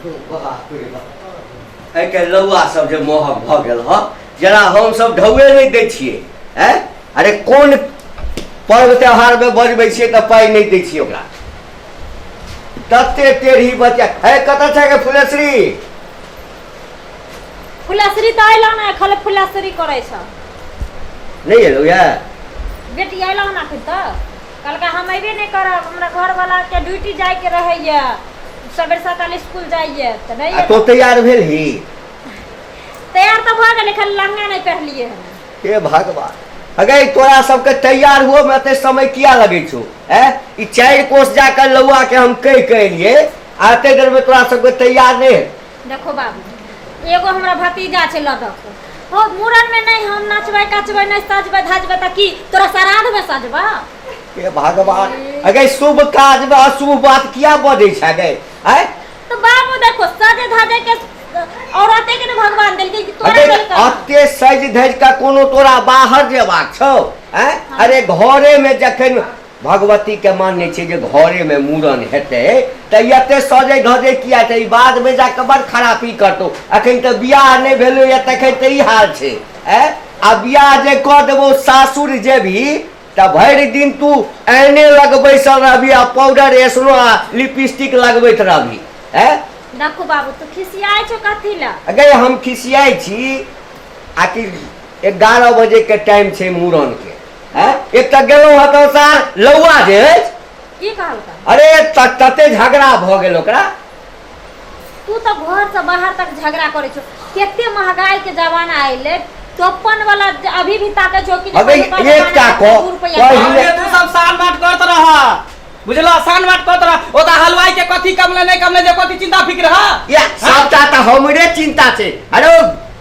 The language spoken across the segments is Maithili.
बाप रे बाप, एहिके लौआ सब जे महग भऽ गेल हँ, जेना हमसब ढौए नहि दै छियै। आँय, अरे कोन पर्व त्योहारमे बजबै छियै तऽ पाइ नहि दै छियै ओकरा। तते टेढ़ी बच्चा है। कतऽ छै गे फुलेश्वरी? फुलेश्वरी तऽ अयलौ ने, खाली फुलेश्वरी करै छ। नहि एलौ यऽ? बेटी अयलौ ने अखन तऽ कहलकै हम अयबे नहि करब, हमरा घरवालाके ड्यूटी जाइके रहैए, सबेर सकाल स्कूल जाइए तऽ नहि। आ तो तैयार भेल ही? तैयार तऽ भऽ गेलै, खाली लहंगा नहि पहिरलियै हन। हे भगवान, अगे तोरा सबके तैयार हुए में एते समय किया लगै छौ? ऐ ई 4 कोस जाकर लौआ के हम कहि के एलियै आ एते देर में तोरा सबके तैयार नहि है। देखो बाबू, एगो हमरा भतीजा छै लदक हो, मूड़न में नहीं हम नचबै कचबै, नहीं सजबै धजबै तऽ की तोरा श्राद्ध में सजबा? हे भगवान, अगे शुभ काज में अशुभ बात किया बजै छै अगे? ऐ तो बाबू देखो, सजे धजे के औरते के ने भगवान देलकै कि तोरा अगे देलकै? अते सज धज का कोनो तोरा बाहर जेबाक छौ? ऐ अरे घरे में जखन भगवती के मानने छै जे घरे में मूड़न हेतै तऽ एते सजै धजै किया छै? ई बाद में जाके बड़ खरापी करतौ। अखन तऽ बियाह नहि भेलैए तखन तऽ ई हाल छै। ऐ आ बियाह जे कऽ देबौ, सासुर जेबही तऽ भरि दिन तू ऐने लग बैसल रहबी आ पाउडर एसनो आ लिपस्टिक लगबैत रहबी। ऐ देखो बाबू, तू खिसियाइ छौ कथी लए? अगे हम खिसियाइ छी आखिर 11 बजे के टाइम छै मूड़न के। हैं, एक तऽ गेलहुँ हँ तऽ सार लौआ जे अछि। की कहलका? अरे तते झगड़ा भऽ गेल ओकरा। तू तऽ घर से बाहर तक झगड़ा करै छौ। कते महंगाई के जमाना अइले, तोपन वाला अभी भी ताकै छौ कि जे अबे पहिलुका जमाना एकटा में कह, 2 रुपैआ पहिले कम। तू सब सान बाट करत रह, बुझलो? सान बाट करत रह। ओता हलवाई के कथी कमले नहीं कमले जे कथी चिंता फिक्र ह? या सबटा तऽ हमरे चिंता छै। अरे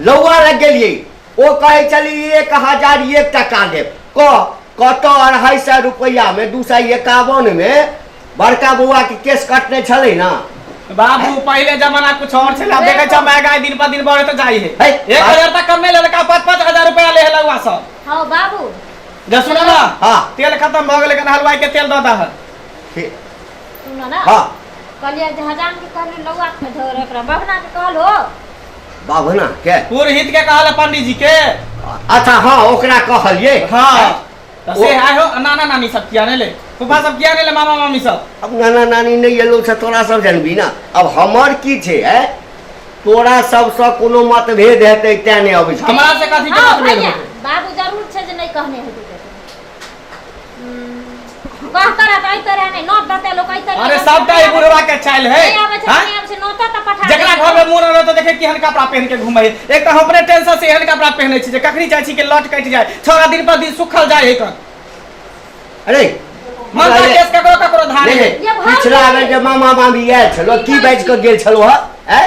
लौआ लग गेलियै, ओ कहै छली 1001 टका लेब। कह कतऽ 250 रुपैआ में 251 में बड़का बौआ के केस कटने छलै ना? बाबू, पहले जमाना कुछ और छलै, अब देखै छ महंगाई दिन पर दिन बढ़ैत जाइ है। है, 1000 तक कमे लेलका, 5-5 हजार रुपया ले लगवा सब। हाँ बाबू। जे सुनो ना। हाँ। तेल खत्म भऽ गेलै, कन हलवाई के तेल दऽ दह। ठीक। सुनो ना। हाँ। कहलियै जे हजाम के कहलियै लौआ के धोर, एकरा बभना के कहलो? बाभना के? पुरोहित के कहल, पंडित जी के। अच्छा हाँ, ओकरा कहलियै। हाँ तऽ से आय हो, नाना नानी सब किया नहि ले, फूफा सब किया नहि ले, मामा मामी सब? अब नाना नानी नहि एलो छै, तोरा सब जानबी ना। अब हमर की छै? ऐ तोरा सबसँ कोनो मतभेद हेतै तें नहि अबै छै। हमरा से कथी के हाँ मतभेद भैया होतै? बाबू, जरूर छै जे नहि कहने हेतै। कहता रह तऽ अइते रह, नहि नोत देते लोक अइते रह। अरे सबटा ई बुढ़वा के चाइल है। नहि आबै छै। हाँ? नहि आबै छै, नोतो तऽ पठा जकरा दै। घर में मूड़न रहत देखे केहन कपड़ा पहन के घूमे है। एक तऽ हम अपने टेंशन से एहन कपड़ा पहने छी जे कखनी चाहे छी कि लट कटि जाए। छोड़ा दिन पर दिन सुखल जाए है कन। अरे मन का केस ककरो ककरो धारे नहीं, है। ये भाव पिछला नहीं। बेर जे मामा मामी आयल छलो, की बाजि कऽ गेल छलो हँ? ऐ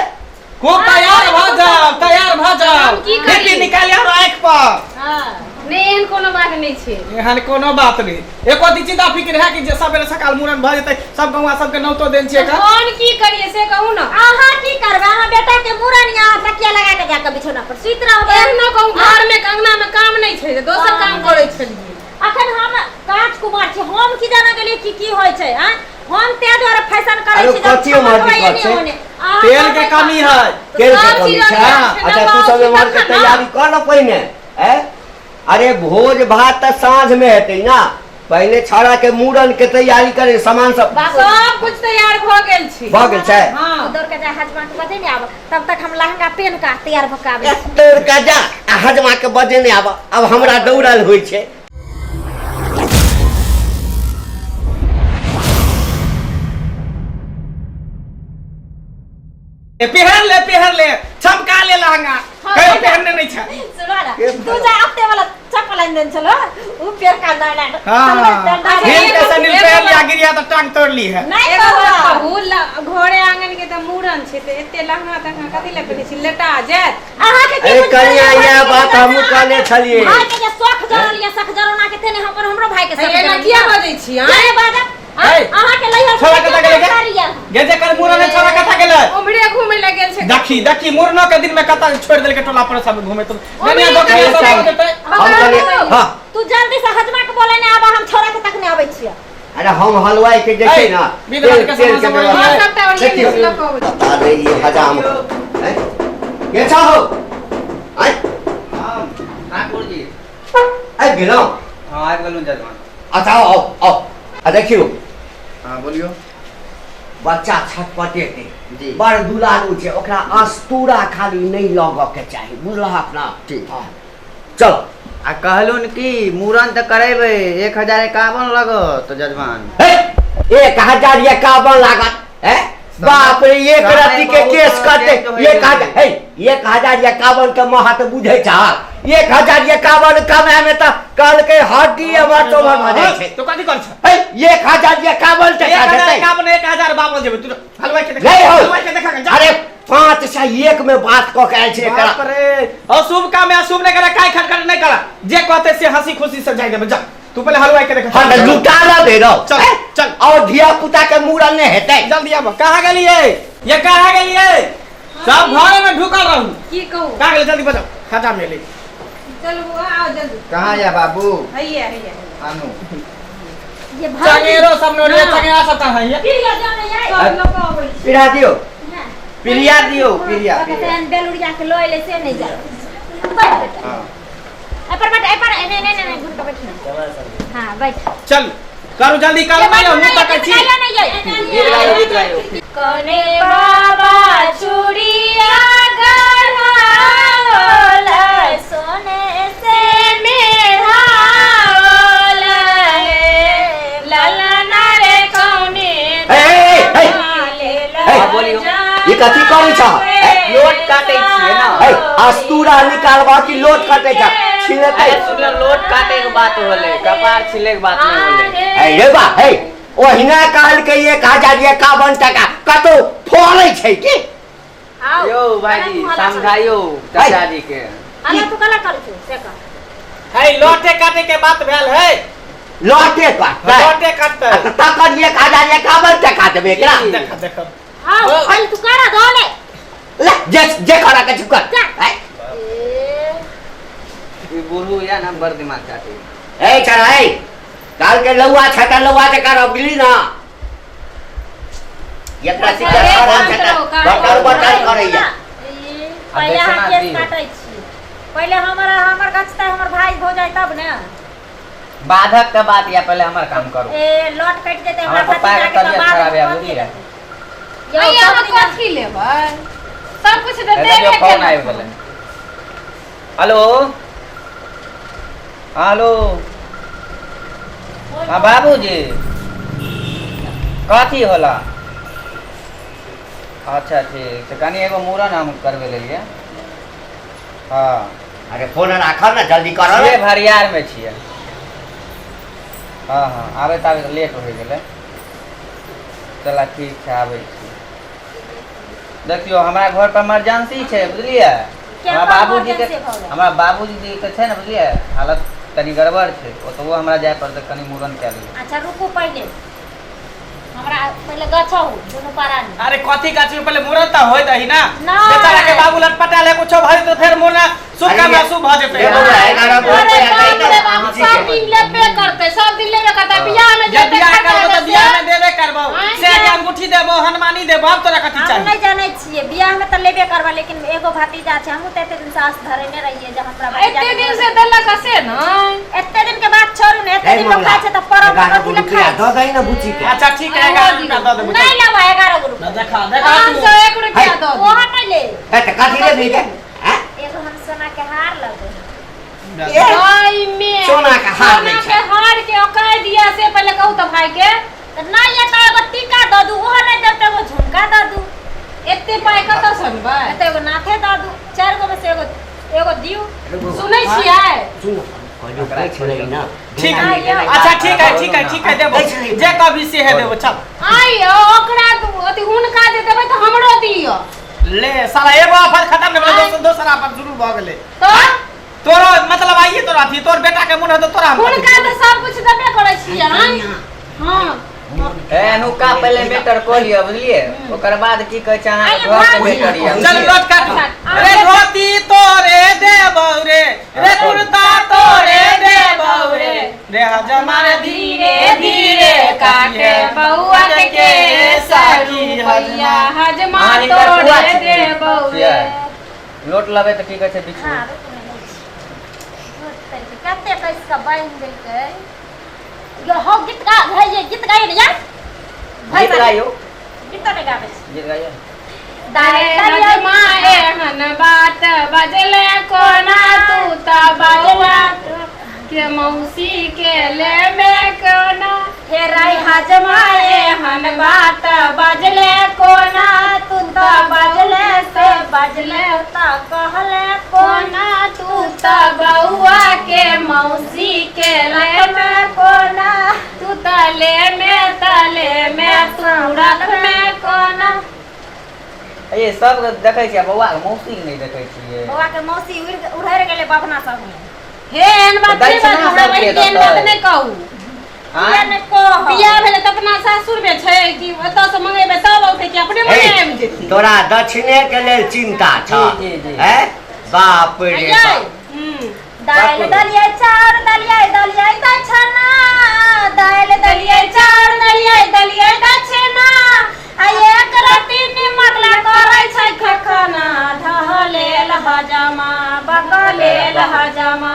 खूब तैयार भऽ जाओ, तैयार भऽ जाओ। हम की करी? हिप्पी निकालि आरो आँखि पर। हाँ। नहि, एहन कोनो बात नहि छै। एहन कोनो बात नहि। एको दिन चिंता फिक्र है कि जे सबेरे सकाल मूड़न भऽ जेतै, सब गौआ सबके नौतो देन छियै का? हम की करियै से कहू ने। अहाँ की करबै? अहाँ बेटा के मूड़न या अहाँ तकिया लगा के जाके बिछौना पर सुति रहबै। एहन न कहू, घर में अंगना में काम नहि छै, दोसर काम करै छलियै। अखन हम कांच कुमार छी, हम की जाना गेलियै कि की होइ छै? आँय, हम ताहि दुआरे फैशन करै अरे छी जे कथी ओम्हर छमकबै दिक्कत एने छै? ओने। अहाँ तेल के करबै कमी है। तेल के सब कमी चीज छै। छै, अच्छा तू सब नवाब एम्हर के तखन ना। तैयारी कर न पहिने। ऐ अरे भोज भात तऽ साँझ में हेतै ना, पहिले छौड़ा के मूड़न के तैयारी करे सामान सब। बाबू, सब कुछ तैयार भऽ गेल छै। भऽ गेल छै। हाँ। दौड़ के जा हजमा के बजे ने आब, तब तक हम लहंगा पहन के तैयार भऽ के आबै छी। दौड़ के जा आ हजमा के बजेने आब, अब हमरा दौड़ल होइ छै। ए, पेहर ले, पेहर ले, चमका ले लहंगा। हाँ, कहियो भैया। पहनने नहीं छै। सुनो ना, के तू जा अपने वाला चप्पल आनि देने छलो, उ पेर का ना ना। हाँ, हिल के सैंडल पहन लिया, गिरिया तो टांग तोड़ ली है। नहीं एगो बात कहब। कहू, घरे आंगन के तऽ मूड़न छै, तऽ एते लहंगा तहंगा कथी लए पहिरै छी? लेटा जायत। अहाँ के की अरे बुझल कनिया, यऽ? इएह बात हमहूँ कहने छलियै। भाई के जे शौख जरल यऽ, शौख जरौना के तेने हमर हमरो भाई के शौख एना जरल किया यऽ। बजै छी? किया आँय? बाजब? आँय? ए, अहाँ के लैहर छोड़ा कतऽ गेलै गे? कारी यऽ। गे जे कर मुड़न है, छोड़ा कतऽ गेलै? उम्हरे घूमे लए गेल छै। देखी देखी, मुड़नो के दिन में कतऽ छोड़ देलकै टोला पर सब घूमे तो ओम्हरे दुनिया दोकनिया सब चल। आबि जेतै। हम कहलियै हाँ। तू जल्दी से हजमा के बोले ने आबा, हम छोड़ा के तक ने आबै छियै। अरे हम हलवाई के जे छै ना, विध भात के तेल तेल के सामान सब व्यवस्था। हाँ, सबटा ओरिया देखियौ। लऽ कऽ अबै छी। बता दे ई हजाम हैं? के छहो आँय? हम ठाकुर जी। आबि गेलहुँ? हाँ, आबि गेलहुँ जजमान। अच्छा, आउ आउ आउ आ देखियौ। हाँ, बोलियौ। बच्चा छटपटेतै जी। बड़ दुलारू छै, ओकरा अस्तूरा खाली नहि लगऽ के चाही, बुझलहक ना? ठीक। हाँ, चल। आ कहलहुन कि मूड़न तऽ करेबै, 1051 लगत जजमान। हे, 1051 लागत? हैं बाप रे, एक समय रत्ती के बहुत केस कटते अर्जेंट होइ एक गेलै। हजार, हे, 1051 के महत्व बुझै छह? 1051 कमाय में तऽ कहलकै हड्डी एम्हर से ओम्हर भऽ जाइ छै। तो कथी कर छ? हे, 1051 टका एक हजार देतै? एकावन, 1052 जेबै। तू हलवाई के देखा, नहीं हो। हलवाई के देखा के जा। अरे 501 में बात कऽ के आयल छै एकरा। बाप रे, अशुभ काम है, अशुभ नहीं करा, काय खटखट नहीं करा, जे कहते से हंसी खुशी से जाय देबै। जा तू पहले हलवाई के देखा। हाँ तऽ लुटा ना दे रहो। चल, हैं? चल। और धिया पुता के मूड़न नहीं हेतै। जल्दी आबो। कहाँ गेलिए ये, कहाँ गेलिए? सब घरे में ढुकल रहू। की कहू? कहाँ गेलिए? जल्दी बजाओ, खजा में ले। चलू बौआ, आओ जल्दी। कहाँ या बाबू? हैया हैया। आनू। ये भाई चंगेरो सब नोरिया हाँ। चंगेरा सब तऽ है। पिरिया जाने आई। सब लऽ कऽ अबै छी। पिरा दियौ। हाँ। पिरिया दियौ, पिरिया, ओकरा पिरिया। तेहन बेलुरिया के लऽ एलै से नहि जाय। बैठ बेटा। हाँ। एहि पर बैठ, एहि पर, नहि नहि नहि, घुर कऽ बैठ ना। हाँ बैठ। चल करू, जल्दी करू, नहीं हम तकै छी। गीत गायो, गीत गायो। कने बाबा चूड़िया गढ़ाओल सोने से मेढ़ाओल हे, ललना रे कौने ए, ए, ए, ए, हाँ, बोलियौ। ई कथी करै छह? ए, लोट काटै छियै ना। हे, अस्तूरा निकालबा कि लोट कटै छह? छिलेतै। अरे सुनल, लोट काटे के बात होले, कपार छिले के बात नहीं होले। हे रे बा, हे, ओहिना कहलकै 1051 टका, कतौ फड़ै छै की? आओ। यौ भाईजी, समझाइयो चाचा जी के। अला तू कला कर छु से कह। है, लोटे काटे के बात भेल है। लोटे कटतै? लोटे काटतै। आ तऽ तकर 1051 टका देबै एकरा? की? देखा देखा। आओ, पहिले तू करा दो ले। ले, जे जे करा के छै कर। जा। हे, ए, ई बूढ़ू या ना बड़ दिमाग चाटे। ए चल, हे, काल के लौआ छै तऽ लौआ जकाँ रह बुझली ना? एकरा अरे, सिखा शांत छै रहो, तऽ काज बटर करू। बटर करैया। ए, पहिले देखना अहाँ केस दियौ। काटै छी, पहिले हमर हमर गछतै हमर भाई भौजाइ तब ने। बाधक के बात या, पहले हमर काम करू। ए, लट कटि जेतै हमर हमरा पप्पा के भतीजा के तऽ तबियत बाद खराब है, कथी बुझलियै? हेतै? यौ, हैया, सब अहाँ दिना कथी लेबै? सब कुछ तऽ हे देखियौ देबे फोन केलक। आबि गेलै। हेलो हेलो, हाँ बाबूजी, कथी होला? अच्छा ठीक छै, कनि एगो मूड़न हम करबै लेलियै। हाँ। अरे फोन राखऽ ने, जल्दी करऽ छियै ने। भरियारमे छियै। हाँ हाँ, आबैत आबैत लेट होइ गेलै। चल ठीक छै, आबै छी। देखियौ, हमरा घर पर इमरजेंसी छै, बुझलियै? हमरा केकर बाबूजी के इमरजेंसी भऽ गेल? हमरा बाबूजी के छै ने, बुझलियै, हालत कनि गड़बड़ छै, ओतबो हमरा जाय पड़तै, कनि मूड़न कए लिअ। अच्छा रुकू, पहिले हमरा पहिले गछहु दुनू परानी। अरे कथी गाछी में? पहले मुहूर्त तऽ होइत अही ना। नहि। बेचारा के बाबू लटपटा ले कुछो भऽ जेतै, फेर मोना शुभ अरे काम ये- अशुभ भऽ जेतै। ये बौआ, 11 गो अरे रुपैआ बाप दै रे ने। बाप, सब दिन लेबे करतै, सब दिन लेबे करतै, बियाह में जब जेतै बियाह खर्चा करबो तऽ हेतै बियाह से। में देबे करबो, आँय से के जा। अंगूठी देबो, हनुमानी देबो, आब तोरा कथी हम चाही? नहि जानै छियै, बियाह में तऽ लेबे करबा, लेकिन एगो भतीजा छै, हमहूँ तऽ एते दिन से आस धरेने रहियै जे हमरा भतीजा एते के दिन से देलक से नहि। एते दिन के बाद छोड़ू ने, एते हे दिन लोक मंगला, खाइ छै तऽ परब 11 कथी गो लए रुपैआ खाइ दऽ दही ने बुच्ची के। अच्छा ठीक है, 11 रुपया दऽ देबो। नहि लेबै 11 गो रुपैआ। देखा देखा पाँच तू। सौ एक रुपया है। दऽ दियौ। ओहो नहि ले। हे, तऽ कथी लेबही गे? हैं? एगो हम सोना के हार लेबै। ए, भाई में सोना के हार सोना नहि के छै। हार के औकाय दिया से पहिले कहू तऽ भाई के। तऽ नहि ये तऽ एगो टीका दऽ दू, ओहो नहि देब तऽ एगो झुमका दऽ दू। एते पाइ कतऽ सँ अनबै? तऽ एगो नाथे दऽ दू, चारि गो में से एगो एगो दियौ। सुनै छियै? सुन, कहलियौ पूछि लही ना। ठीक है। अच्छा ठीक है, ठीक है, ठीक है, देबो, जे कभी से है देबो, चल। आइ ओकरा अथी हुनका जे देबै तऽ हमरो दिअ। ले साला, एगो आफत खत्म नहि भेलै, दोसर दोसर आफत शुरू भऽ गेलै। तऽ तोरो मतलब आइए तोरा अथी तोर बेटा के मोन हेतौ तोरा हम हुनका तऽ सब कुछ देबे करै छियै। आँय, हाँ। मोन ए अनुका पहिले मैटर कऽ लिअ बुझलियै ओकर बाद की कहै छै अहाँके आइए, घर के भाग। मैटर यऽ चल बुझलियै? लोट काटू रे धोती तोरे देबौ रे रे कुर्ता तोरे देबौ रे रे हजमा रे धीरे धीरे काटे बउआ के केस रुपैया हजमा अहाँ हिनकर बुआ तोरे छियै। देबौ रे छियै। लोट लेबै तऽ की कहै छै बिछू हाँ, रुकू ने, लै छी। छोट करके कते कसि कऽ बान्हि देलकै। यो हौ गीत गा, हे ये गीत गाइयो ने यार। भाई गीत बा- गाइयो गीतो नहि गाबै छी। गीत गाइयो दाइ रे दलिया हजमा एहन बात बजले कोना तू त बउआ के मौसी के लेबे कोना हे राय हजमा एहन बात बजले कोना तू त बजले से बजले त कहले कोना कोना तू त बउआ के मौसी के लेबे कोना तू त ले में त ले में तू रख में कोना ए सब देखै छियै बौआ के मौसी के नहि देखै छियै बौआ के मौसी उड़ि गेलै बभना सब में। हे एहन बात नहि दक्षिणा बाजू हमरा सबके बहिन के एहन बात देतै। नहि कहू किया आँय? नहि कहब? बियाह भेलै तऽ अपना सासुर में छै कि ओतऽ से मंगेबै तब औतै कि अपने मने हे, आबि जेतै तोरा दक्षिणे के लेल चिंता छ जी, जी, जी। हैं बाप रे अइयै। बाप हम्म। दालि दलियै चाउर दलियै दलियै दक्षिणा दालि दलियै चाउर दलियै दलियै दक्षिणा आ एक रत्ती निमक ला करै छै खखना ढहलेल हजमा बकलेल हजमा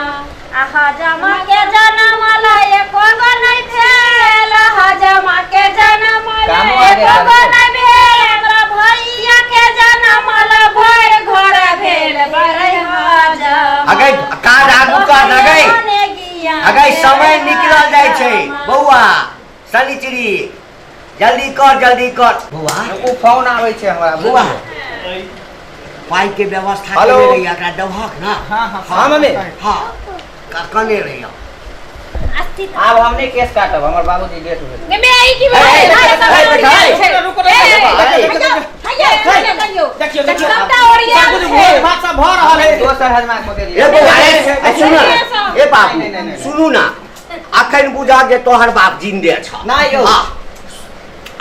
आ हजमा के जनम ला एको गो नहि भेल हजमा के जनम ला कामो आगे एको गो करतै। नहि भेल हमरा भैया के जनम ला भरि घर भेल बरै हजमा अगै काज आगू कर अगै अगै समय निकलल जाइ छै बौआ शनिचरी जल्दी कर जल्दी कर बौआ ओ फोन आबै छै हमरा बौआ बुझलियै? पाइ के व्यवस्था हेलो। केने रहियै एकरा देबहक ना हाँ हाँ हाँ, मम्मी। हाँ कने रहियै आब हम नहि केस काटब हमर बाबूजी लेट भेल गे बे ई की ए, भेलै? ए, अरे सब ए, ओरियान बैठा, छै। रुको, रुको, ए, देखियौ, हैया, हैया, देखियौ देखियौ सबटा ओरियान सब कुछ छै। भोज भात सब भऽ रहल है दोसर हजमा के ए बौआ ए, ए, सुनू ना ए बाबू नहि, नहि, नहि। सुनू ना अखन बुझा जे तोहर बाप जिन्दे छ नहि यौ। हाँ।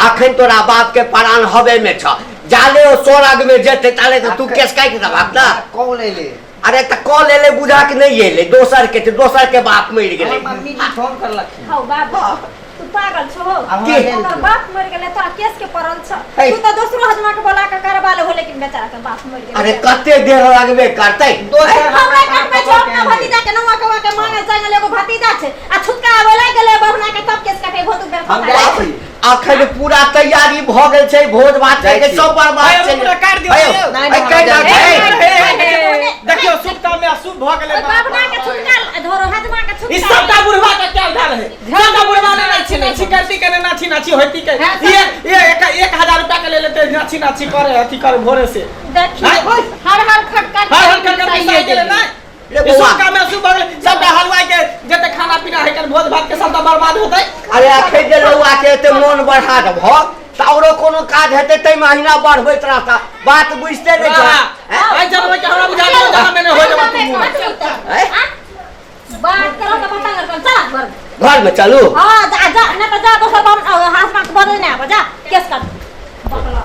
अखन तोरा बाप के प्राण हवे में छ जाले ओ स्वर्ग में जेते ताले तऽ तू केस काटि देबहक ना कॉल एलै अरे तऽ कॉल एलै बुझा के नहि एलै दोसर के छै दोसर के बाप मरि गेलै हमर मम्मी जी फोन करलखिन हौ बाबू तू पागल छो आब हमरा की? लेल ओकर बाप मरि गेलै तोरा केस के पड़ल छ है। तू तऽ दोसरो हजमा के बोला के करबा लेबहो लेकिन बेचारा के बाप मरि गेलै अरे कते देर लगबे करतै दोसर हमरा हजमा कटबै छौ अपना भतीजा के नौआ कौआ के मांगे चांगे एगो भतीजा छै आ छुटका आबै लागि गेलै बभना के तब केस कटे भोतु बे हम जाइ छी अखन पूरा तैयारी भऽ गेल छै भोज भात जाइ के छी। सब बर्बाद भाई, छै रुकू ना, काटि दियौ, अयो, यौ। नहि, अय, नहि, काटि हम दे, जाइ ए, देखियौ शुभ काम में अशुभ भऽ गेलै बभना के छुटका धरो हजमा के ई छुटका सबटा बुढ़वा के क्या उधार है सबटा बुढ़वा ने नाची नाची करती के ने नाची नाची होती के ये ये एक 1000 रुपया के ले लेते नाची नाची करे अथी करे भोरे से देखियौ हर हर खटखट हर हर कर कर पैसा गेलै ना ले ई बौआ। शुभ काम में अशुभ भऽ गेलै सबटा हलवाई के जते खाना पीना है कर भोज भात के सबटा बर्बाद होतै अरे अखन जे लौआ के एते मोन बढ़ा देबह तऽ औरो कोनो काज हेतै ताहि महीना बढ़बैत रहता बात बुझते नहि छ आइ जनबै के हमरा बुझा गेल जनम में नहि हो जेबा तू हैं? बात करो तऽ पता लगल चल घर में। घर में चलू हाँ जा जा नहीं तऽ जा दोसर बाप हाथ में बदल नहीं आबो जा केस काट